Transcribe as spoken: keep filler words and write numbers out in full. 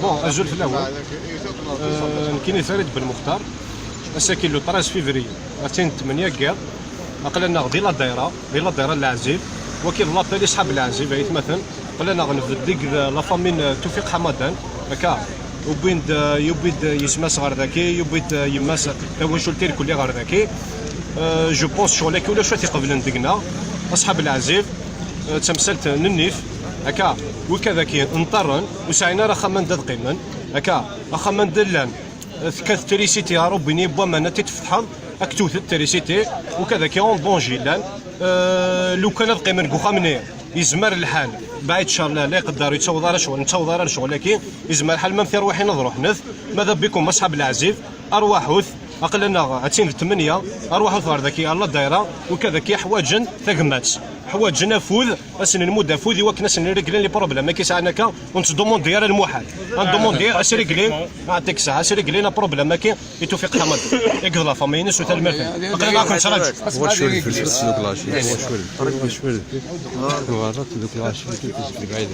Bon, azul fell-awen. Euh, nekkini Farid Ben Muxtar. Ass-agi le treize février, atin ttmenya n yiḍ. Aql-aneɣ di la dayra, di la dayra n Leɛzib. Waki d l'appel i ṣḥab Leɛzib, ay atmaten. Aql-aneɣ nbedd deg la famille n Tufiq Ḥamadan. Akka, yewwi-d, yewwi-d yesma-s ɣer daki, yewwi-d yemma-s, tawacult irkelli ɣer daki. Euh, je pense ccɣel-agi ulac wat iqeblen deg-neɣ. Aṣḥab Leɛzib, euh, d tamsalt n nnif. Akka, wikad aki nṭerren, ur sɛin ara axxam anda ad qqimen. Akka, axxam anda llan, euh, tekkat trisiti, arubini n waman ad t-id-tfetḥeḍ, ad k-tewwet trisiti, wikad aki en danger llan. Euh, lukan ad qqimen deg uxxam-nni, yezmer lḥal, baɛid ccer la, la iqedder, ur yettaweḍ ara ccɣel, ur nettaweḍ ara lecɣel-agi, yezmer lḥal ma am tirwiḥin ad ruḥnet, mada bikum aṣḥab Leɛzib, arwaḥut, aql-aneɣ attin d ttmenya, arwaḥut ɣer daki, ɣer la dayra, wikad aki ḥwaǧen tagmat, ḥwaǧen afud, ad sen-nmudd afud i wakken ad sen-reglen les problèmes-agi sɛan akka, ur nettdumundi ara lmuḥal. Ad ndumundi ad s-reglen, aɛṭik saɛ, ad s-reglen problème-agi i Tufiq Ḥamad. Akked la famille-ines u tanemmirt. Aql-aneɣ ad ken-nettṛaǧu. هو شوي في الفلوس، دوك لاشي، هو شوي. هو شوي. هو هذاك دوك لاشي، كيف يجي بعيد.